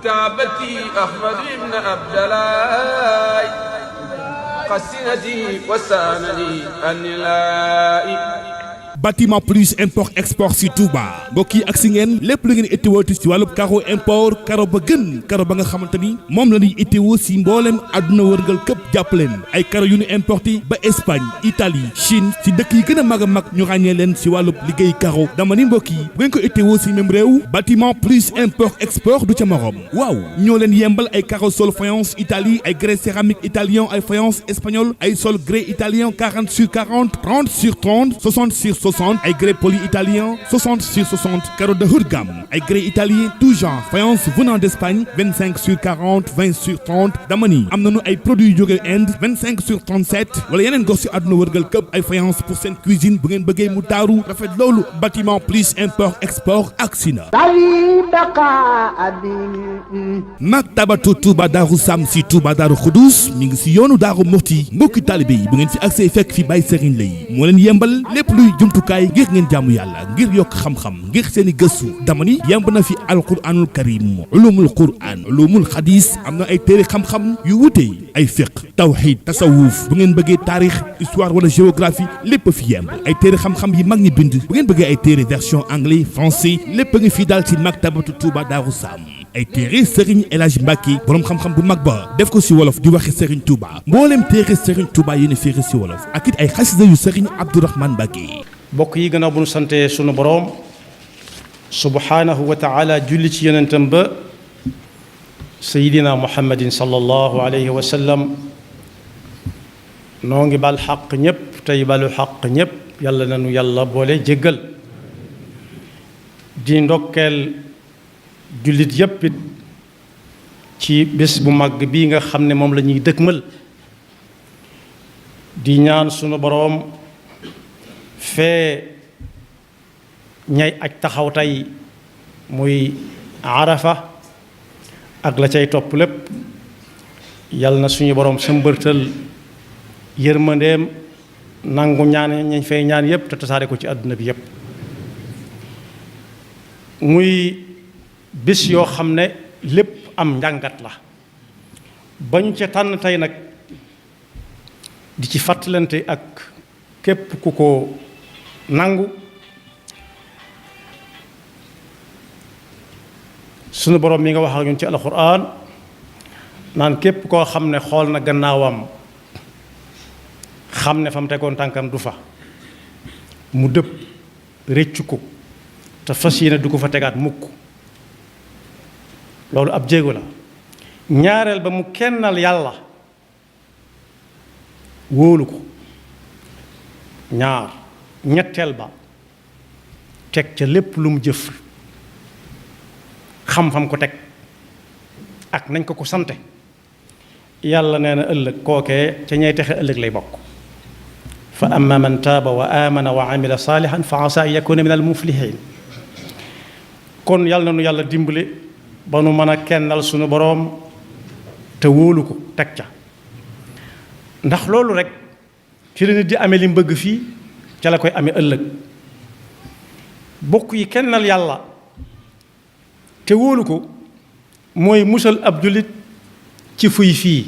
كعبتي أحمد بن عبد الله قسنتي وسانني النلائي Bâtiment plus import export si Touba mbokk yi ak si ngeen lépp lu ngeen itteewooti si wàllub caro import caro ba gën caro ba nga xamante ni moom la ñuy itteewoo si mboolem àdduna wërngal këpp jàppaleen ay caro yu ñu importé ba Espagne Italie Chine si dëkk yi gën a mag ñu ràññee leen si wàllub liggéey caro dama ni mbokk yi bu ngeen ko itteewoo si même réew bâtiment plus import export du ca morom waaw ñoo leen yembal ay caro sol faïence Italie ay grès céramique italien ay faïence espagnol ay sol grès italien 40 sur 40 30 sur 30 60 sur 60 ay grès poli italien 60 sur 60 carreaux de haut de gamme ay grès italien tout genre faïence venant d'Espagne 25 sur 40 20 sur 30 dama ni am nañu ay produits yu jóge Inde 25 sur 37 wala yeneen gox si àdduna wërgal këpp ay faïence pour seen cuisine bu ngeen bëggee mu taaru rafet loolu bâtiment plus import export aksi na Maktabatu Touba Darou Sam si Touba Darou Khoudoss mi ngi si yoonu Darou Murti mbokki talibé yi bu ngeen fi accès fekk fi Baye Serigne lay moo leen yembal lépp luy jumtukaay ngir ngeen jaamu yàlla ngir yokk xam-xam ngir seeni gëstu dama ni yemb na fi alquranul karim ulumul quran ulumul xadis am na ay téere xam-xam yu wute ay fiqh tawhid tasawuf bu ngeen bëggee taarix histoire wala géographie lépp fi yemb ay téere xam-xam yi mag ñi bind bu ngeen bëggee ay téere version anglais français lépp ngi fi daal ci Maktabatu Touba Darou Sam ay téere Serigne El Hadj Mbacké borom xam-xam bu mag ba def ko si wolof di waxe Serigne Touba mboolem téere Serigne Touba yéen a féere si wolof ak it ay xasida yu Serigne Abdourahmane Mbacké bokk yi gannaaw bu nu sante sunu boroom subhanahu wa taala julli ci yonentam ba sayidina muhammadin sallallahu alayhi wa sallam noo ngi bal xaq ñépp tey balu xaq ñépp yàlla nanu yàlla boole jéggal di ndokkeel jullit yépp it ci bés bu màgg bii nga xam ne moom la ñuy dëkkmal di ñaan sunu boroom fee ñay aj taxaw tey muy arafa ak la cay topp lépp yal na suñu boroom sëmbërtal yërmandeem nangu ñaan ñañ fay ñaan yépp te tasaare ko ci àdduna bi yépp muy bis yoo xam ne lépp am njàngat la ba ñu ca tànn tey nag di ci fàttalante ak képp ku ko nangu sunu borom mi nga wax ak ñun ci alxuraan naan képp koo xam ne xool na gannaawam xam ne fa mu tegoon tànkam du fa mu dëpp réccu ko te fas yéene du ko fa tegaat mukk loolu ab jéego la ñaareel ba mu kennal yàlla wóolu ko ñaar ñetteel ba teg ca lépp lu mu jëf xam-xam ko teg ak nañ ko sante yàlla nee na ëllëg kookee ca ñay texe ëllëg lay bokk fa amma man taaba wa amana wa amila salihan fa asa an yakuna min al muflihin kon yàlla na nu yàlla dimbali ba nu mën a kennal sunu boroom te wóolu ko teg ca ndax loolu rek ci la nit di amee li mu bëgg fii ca la koy amee ëllëg bokk yi kennal yàlla te wóolu ko mooy musal ab jullit ci fuy fii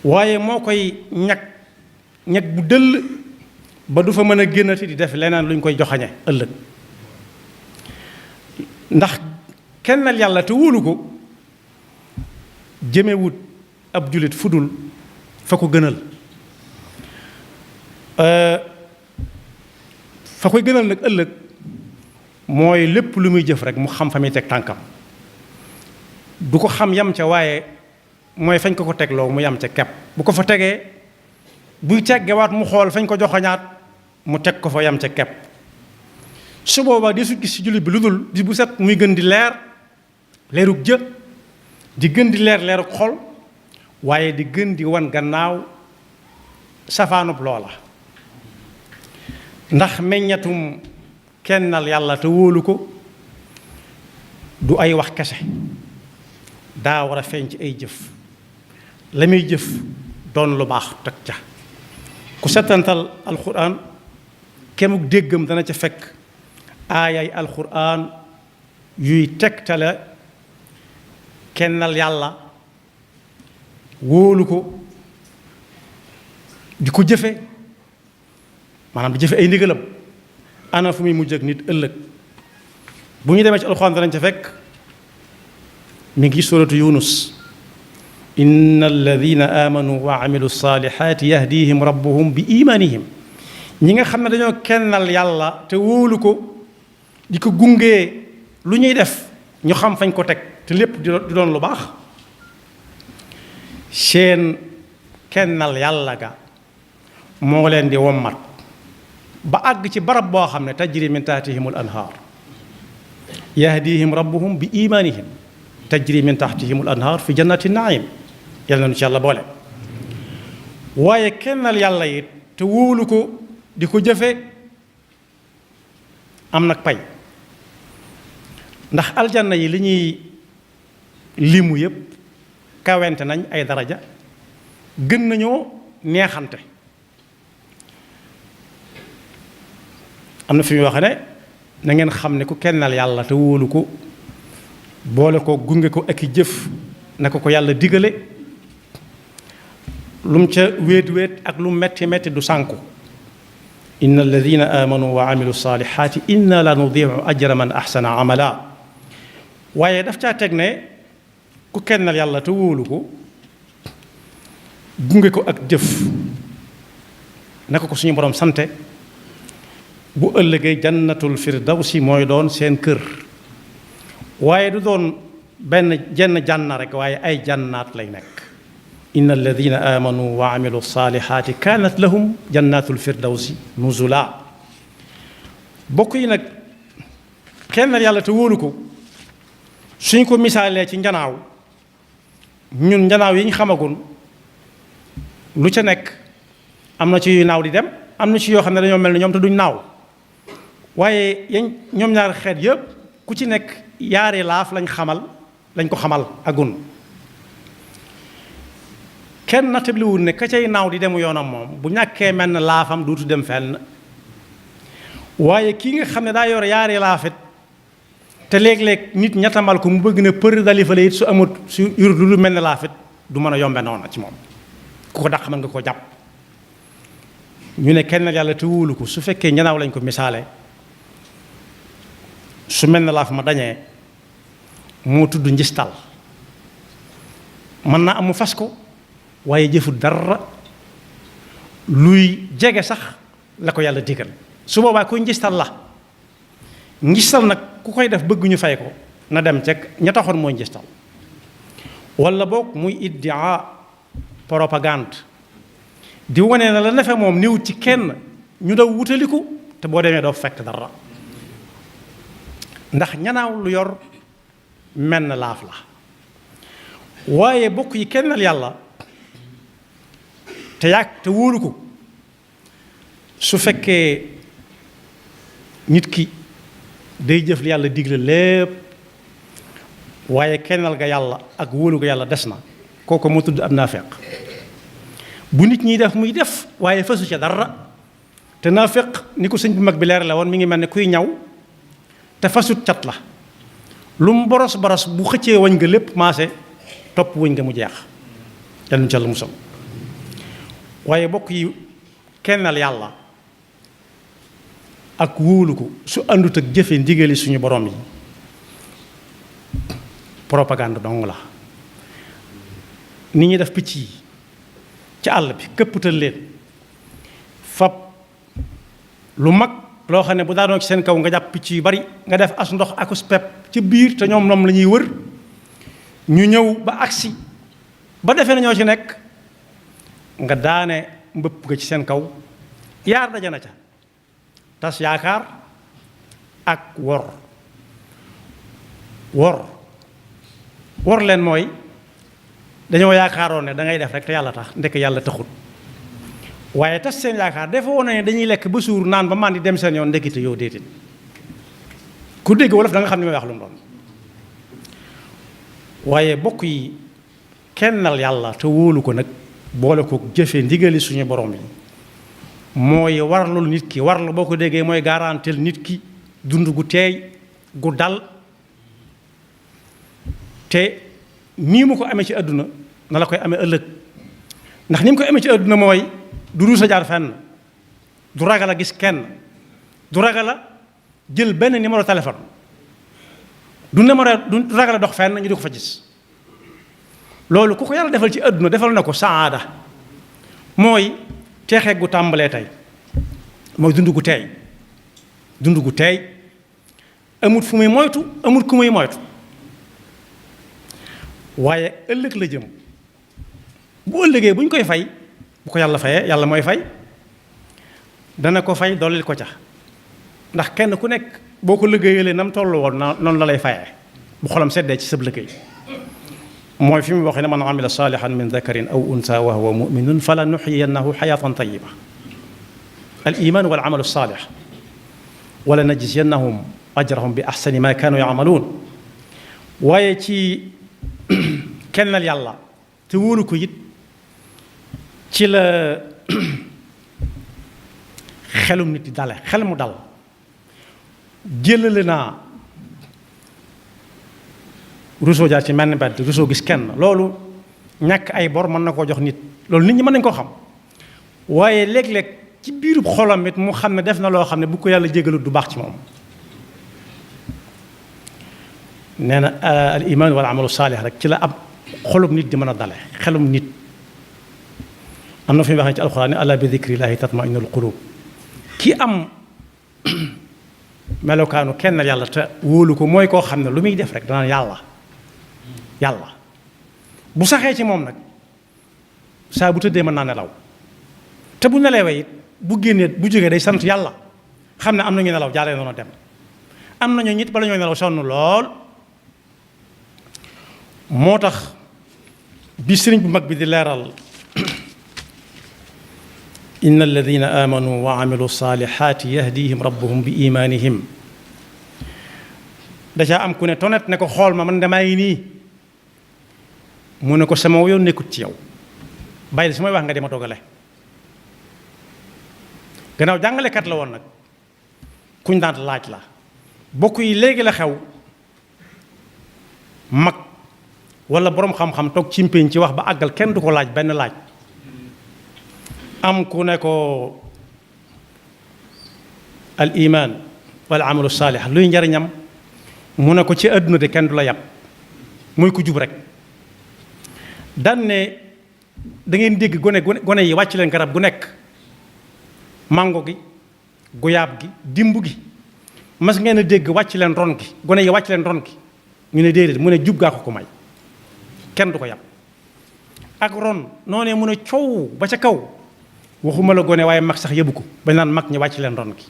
waaye moo koy ñag bu dëll ba du fa mën a génnati di def leneen lu ñu koy joxañe ëllëg ndax kennal yàlla te wóolu ko jëmewut ab jullit fudul fa ko gënal fa koy gënal nag ëllëg mooy lépp lu muy jëf rek mu xam fa muy teg tànkam du ko xam yam ca waaye mooy fañ ko tegloo mu yam ca kepp bu ko fa tegee buy teggewaat mu xool fañ ko joxoñaat mu teg ko fa yam ca kepp su boobaa di su gis ci jullit bi lu dul di bu set muy gën di leerug jë di gën di leerug xol waaye di gën di wan gannaaw safaanub loola ndax meññatum kennal yàlla te wóolu ko du ay wax kese daa war a feeñ ci ay jëf la muy jëf doon lu baax teg ca ku setantal alxuraan kemuk déggam dana ca fekk aayay alxuraan yuy tegtale kennal yàlla wóolu ko di ko jëfe maanaam di jëfe ay ndigalam ana fu muy mujj ak nit ëllëg bu ñu demee ci alxuraan danañ ca fekk mi ngi suratu yunus inna alladina amanu wa amilu salihati yahdihim rabbuhum bi imanihim ñi nga xam ne dañoo kennal yàlla te wóolu ko di ko gungee lu ñuy def ñu xam fañ ko teg te lépp di doon lu baax seen kennal yàlla ga moo leen di wommat ba àgg ci barab boo xam ne tajri min tahtihim al anhaar yahdihim rabbuhum bi imanihim tajri min tahtihim al anhaar fi jannati naim yàlla na nu ci yàlla boole waaye kennal yàlla it te wóolu ko di ko jëfe am nag pay ndax aljanna yi li ñuy limu yépp kawente nañ ay daraja gën nañoo neexante am na fi muy wax ne na ngeen xam ne ku kennal yàlla te wóolu ko boole ko gunge ko ak i jëf na ko yàlla digale lu mu ca wéet ak lu metti metti du sànku inna alladina amanu wa amilu salihati inna la nudiu ajra man ahsana amala waaye daf caa teg ne ku kennal yàlla te wóolu ko gunge ko ak jëf naka ko suñu borom sante bu ëllëgee jannatul firdawsi mooy doon seen kër waaye du doon jenn janna rek waaye ay jannaat lay nekk inna alladina amanu wa amilu salihati kanat lahum jannatul firdawsi nuzula bokk yi nag kennal yàlla te wóolu ko suñ ko misaalee ci njanaaw ñun njanaaw yi ñu xamagun lu ca nekk am na ci yuy naaw di dem am na ci yoo xam ne dañoo mel ne ñoom te duñ naaw waaye ñoom ñaari xeet yépp ku ci nekk yaari laaf lañ ko xamal agun kenn nattabliwul ne ka cay naaw di demu yoonam moom bu ñàkkee mel ne laafam duutu dem fenn waaye kii nga xam ne daa yor yaari laafit te léeg-léeg nit ñettamal ko mu bëgg ne për dalifale it su amut su ur lu mel ne laafit du mën a yombe noona ci moom ku ko dàq mën nga koo jàpp ñu ne kenn yàlla te wóolu ko su fekkee ñanaaw lañ ko misaale su mel ne laaf ma dañee moo tudd njistal mën naa am mu fas ko waaye jëfut dara luy jege sax la ko yàlla digal su boobaa kuy njistal la njistal nag ku koy def bëgg ñu fay ko na dem ceg ña taxoon mooy njistal wala boog muy iddia propagande di wane na la nefe moom niwut ci kenn ñu daw wutaliku te boo demee doo fekk dara ndax ñanaaw lu yor menn laaf la waaye bokk yi kennal yàlla te wóolu ko su fekkee nit ki day jëf li yàlla digle lépp waaye kennal ga yàlla ak wóolu ga yàlla des na kooku moo tudd ab naafeq bu nit ñiy def muy def waaye fasu ca dara te naafeq ni ko sëñ bu mag bi leer la woon mi ngi mel ne kuy ñaw te fasut cat la lu mu boros bu xëccee wañ nga lépp maase topp wëñ nga mu jeex yal na ci Yàlla musal waaye bokk yi kennal yàlla ak wóolu ko su àndut ak jëfe ndigali suñu borom yi propagande dong la nit ñi def picc yi ci àll bi këpputal leen fab lu mag loo xam ne bu daanoo ci seen kaw nga jàpp picc yu bari nga def as ndox akus pepp ci biir te ñoom la ñuy wër ñu ñëw ba agsi ba defee na ñoo ci nekk nga daane mbëpp ga ci seen kaw yaar daje na ca tas yaakaar ak wor leen mooy dañoo yaakaaroon ne da ngay def rek te yàlla tax ndekk yàlla taxut waaye tas seen yaakaar dafa woon ne dañuy lekk ba suur naan ba man di dem seen yoon ndekkite yow déedéet ku dégg wolof da nga xam ne may wax lu mu doon waaye bokk yi kennal yàlla te wóolu ko nag boole ko jëfe ndigali suñu borom yi mooy warlul nit ki warlu boo ko déggee mooy garantel nit ki dund gu teey gu dal te nii mu ko amee ci àdduna na la koy amee ëllëg ndax ni mu koy amee ci àdduna mooy du ruus a jaar fenn du ragal a gis kenn du ragal a jël benn numéro téléphone du ragal a dox fenn ñu di ko fa gis loolu ku ko yàlla defal ci àdduna defal na ko saada mooy teexee gu tàmbalee tey mooy dund gu teey amut fu muy moytu amut ku muy moytu waaye ëllëg la jëm bu ëllëgee bu ñu koy fay bu ko yàlla fayee yàlla mooy fay dana ko fay dollil ko ca ndax kenn ku nekk boo ko liggéeyalee nam tollu woon noonu la lay fayee bu xolam seddee ci sab liggéey mooy fi mu waxee ne man amila salihan min dakarin aw unsa wa huwa muminun fala nuxyiyannahu xayatan tayiba al iman wal amalu salih wala najziyannahum ajrahum bi ahsani ma kanu yamaluun waaye ci kennal yàlla te wóolu ko it ci la xelum nit di dale xel mu dal jëlale naa rusoo jaar ci menn mbedd rusoo gis kenn loolu ñàkk ay bor mën na koo jox nit loolu nit ñi mën nañ koo xam waaye léeg-léeg ci biirub xolam it mu xam ne def na loo xam ne bu ko yàlla jégalut du baax ci moom nee na al iman wal amalu saalih rek ci la ab xolub nit di mën a dale xelum nit am na fi mu waxee ci alxuraan ne ala bi dikrillaahi tatma'innul quluub ki am melokaanu kenn yàlla te wóolu ko mooy koo xam ne lu muy def rek danaan yàlla bu saxee ci moom nag saa bu tëddee mën naa nelaw te bu nelawee it bu génnee bu jógee day sant yàlla xam ne am nañu nelaw jaaree noonu dem am nañu nit bala ñoo nelaw sonn lool moo tax bi sëriñ bu mag bi di leeral inna alladina amanu wa amilu salihati yahdihim rabbuhum bi imanihim dacaa am ku ne tonet ne ko xool ma man damaa ngi nii mu ne ko sama yoon nekkut ci yow bàyyi su may wax nga dema toggale gannaaw jàngalekat la woon nag kuñ daan laaj la bokk yi léegi la xew mag wala boroom xam-xam toog ci mpéñ ci wax ba àggal kenn du ko laaj benn laaj am ku ne ko al iman wal amalu saalih luy njariñam mu ne ko ci àdduna de kenn du la yàpp muy ku jub rek daan ne da ngeen dégg gone yi wàcc leen garab gu nekk mango gi guyaab gi dimb gi mas ngeen a dégg wàcc leen ron gi gone yi wàcc leen ron gi ñu ne déedéet mu ne jub gaa ko may kenn du ko yàpp ak ron noonee mu ne coow ba ca kaw waxuma la gone waaye mag sax yëbu ko ba naan mag ñi wàcc leen ron gi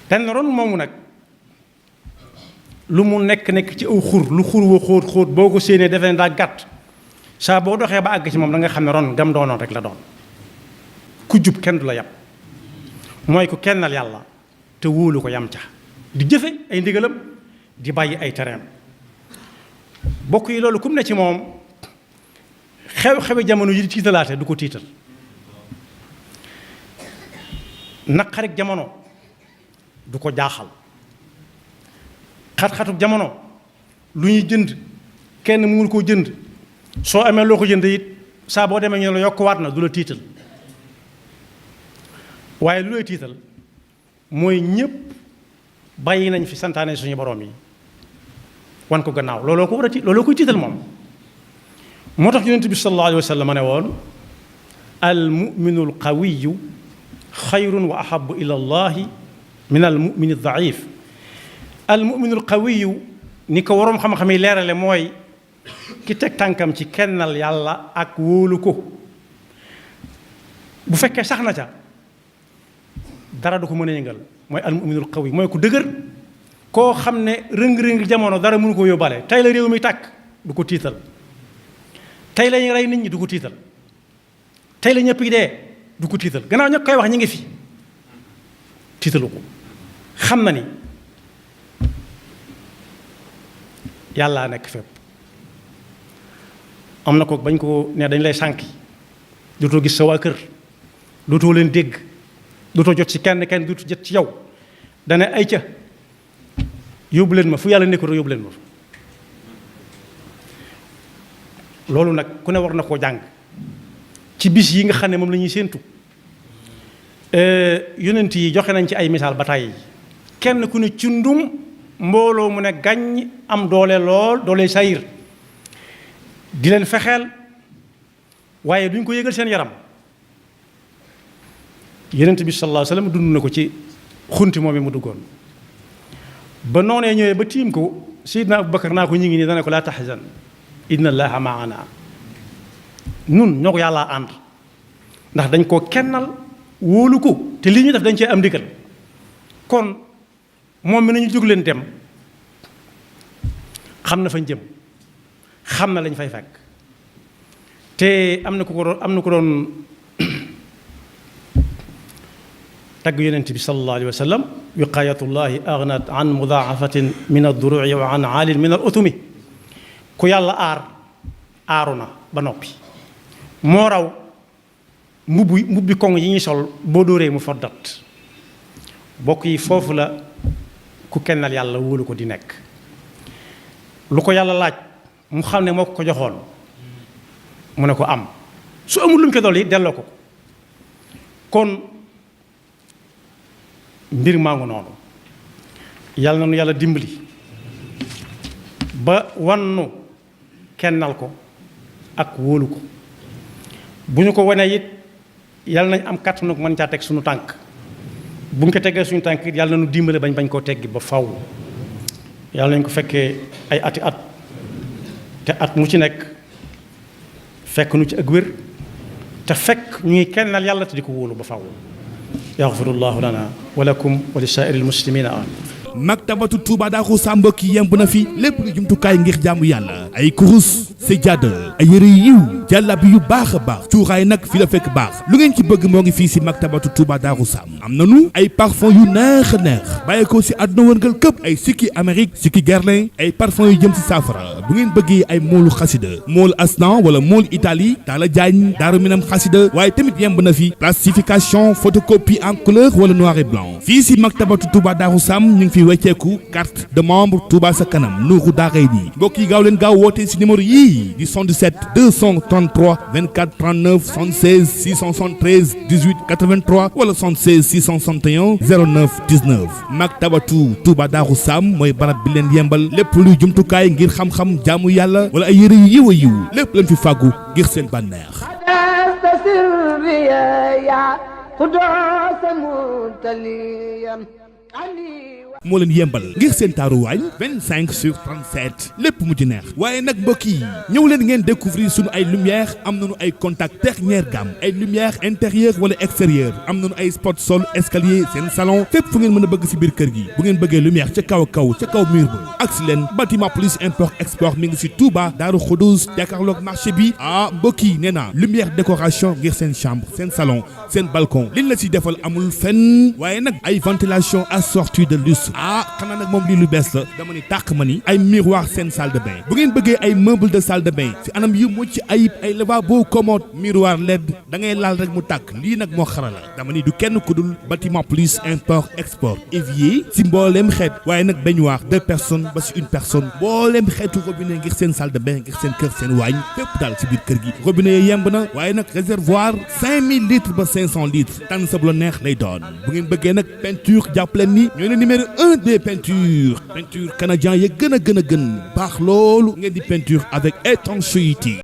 ten ron moomu nag lu mu nekk ci aw xur lu xur wa xóot boo ko séenee defee daa gàtt saa boo doxee ba àgg ci moom da nga xam ne ron gam doonoon rek la doon ku jub kenn du la yàpp mooy ku kennal yàlla te wóolu ko yam ca di jëfe ay ndigalam di bàyyi ay tereem bokk yi loolu kum ne ci moom xew-xewi jamono yi di tiitalaate du ko tiital naqarik jamono du ko jaaxal xat-xatuk jamono lu ñuy jënd kenn mënul koo jënd soo amee loo ko jënd it saa boo demee ñu la yokkuwaat na du la tiital waaye lu lay tiital mooy ñëpp bàyyi nañ fi santaane suñu borom yi wan ko gannaaw looloo ko war a looloo koy tiital moom moo tax yonent bi sallallahu alayhi wa sallam ne woon al muminu al qawiyu xayrun wa ahabu ila allahi min al mumini daif al muminu al qawiyu ni ko waroom xam-xam yi leerale mooy ki teg tànkam ci kennal yàlla ak wóolu ko bu fekkee sax na ca dara du ko mën a yëngal mooy al muminul qawi mooy ku dëgër koo xam ne rëng-rëng jamono dara mënu ko yóbbaale tey la réew mi tàkk du ko tiital tey lañuy rey nit ñi du ko tiital tey la ñëpp yi dee du ko tiital gannaaw ña koy wax ñi ngi fi tiitalu ko xam na ni yàllaa nekk fépp am na ko bañ ko ne dañ lay sànki dootoo gis sa waa kër dootoo leen dégg dootoo jot ci kenn dootu jot ci yow dana ay ca yóbbu leen ma fu yàlla nekkul yóbbu leen ma loolu nag ku ne war na koo jàng ci bis yi nga xam ne moom la ñuy séentu yonent yi joxe nañ ci ay misaal ba tàyyi kenn ku ne cundum mbooloo mu ne gàññ am doole lool doole sayir di leen fexeel waaye duñ ko yëgal seen yaram yonent bi sallallahu alayhi wasallam dund na ko ci xunti moom mu duggoon ba noonee ñëwee ba tiim ko Seydina Abubakar naa ko ñu ngi nii dana ko laa tahzan inna allaha maana nun ñoo ko yàllaa ànd ndax dañ koo kennal wóolu ko te li ñu def dañ cee am ndigal kon moom mi nañu jóg leen dem xam na fañ jëm xam na lañ fay fekk te am na ko doon tagg yonent bi sallallahu alayhi wa sallam wiqayatullahi aghnat an mudaafatin min ad-duru'i wa an aalin min al-utumi ku yàlla aaru na ba noppi moo raw mbubbi koŋ yi ñuy sol boo dóoree mu foddat bokk yi foofu la ku kennal yàlla wóolu ko di nekk lu ko yàlla laaj mu xam ne moo ko joxoon mu ne ko am su amul lu mu ko dolli delloo ko kon mbir maa ngi noonu yàlla na nu yàlla dimbali ba wannu kennal ko ak wóolu ko bu ñu ko wanee it yàlla nañ am kàttanu mën caa teg suñu tànk bu ñu ko tegee suñu tànk it yàlla na nu dimbale bañ koo teggi ba faw yàlla nañ ko fekkee ay ati at te at mu ci nekk fekk nu ci ak wér te fekk ñu ngi kennal yàlla te di ko wóolu ba faw yaxfirullahu lana wa lakum wa li saa'iril muslimina amin maktabatu Touba Darou Sam mbokk yi yemb na fi lépp lu jumtukaay ngir jaamu yàlla ay kurus sajjaada ay yëre yiw jàllabi yu baax a baax cuuraay nag fi la fekk baax lu ngeen ci bëgg moo ngi fii si maktabatu Touba Darou Sam am nanu ay parfum yu neex a neex bàyyi ko si àdduna wërngal këpp ay sikki Amérique sikki Guerlain ay parfum yu jëm si saafara bu ngeen bëggee ay moolu xasida moolu Asnan wala moolu Italie Talla Diagne Daaru Minam xasida waaye tamit yemb na fi plastification photocopie en couleur wala noir et blanc fii si maktabatu Touba Darou Sam ñu ngi fi wecceeku carte de membre Touba sa kanam Nuuru Daarayni mbokk yi gaaw leen gaaw woote si numéro yii di 77 233 24 39 76 673 18 83 wala 76 661 09 19 maktabatu Touba Darou Sam mooy barab bi leen yembal lépp luy jumtukaay ngir xam-xam jaamu yàlla wala ay yëre yu yiw a yiw lépp leen fi fàggu ngir seen bànneex moo leen yembal ngir seen taaruwaañ 25/37 lépp mu ci neex waaye nag mbokk yi ñëw leen ngeen découvrir sunu ay lumière am nañu ay contact dernière gamme ay lumière intérieure wala extérieure am nañu ay spot sol escalier seen salon fépp fu ngeen mën a bëgg si biir kër gi bu ngeen bëggee lumière ca kaw ca kaw mur ba ak si leen bâtiment plus import export mi ngi si Touba Daaru Xudoos jàkkaarloog marché bi mbokk yi nee naa lumière décoration ngir seen chambre seen salon seen balcon liñ la si defal amul fenn waaye nag ay ventilation assortie de luxe xanaa nag moom lii lu bees la dama ni tàq ma ni ay miroir seen salle de bain bu ngeen bëggee ay meuble de salle de bain si anam yu mucc ayib ay lavabo commode miroir LED da ngay laal rek mu tàkk lii nag moo xarala dama ni du kenn ku dul bâtiment plus import export évier si mbooleem xeet waaye nag baignoire 2 personnes ba si 1 personne mbooleem xeetu robinet ngir seen salle de bain ngir seen kër seen waañ fépp daal si biir kër gi robinet yi yemb na waaye nag réservoir 5000 litres ba 500 litres tànn sa bu la neex lay doon bu ngeen bëggee nag peinture jàppaleen ni ñooy le numéro 1 des peintures canadien ya gën a gën baax loolu ngeen di peinture avec étanchéité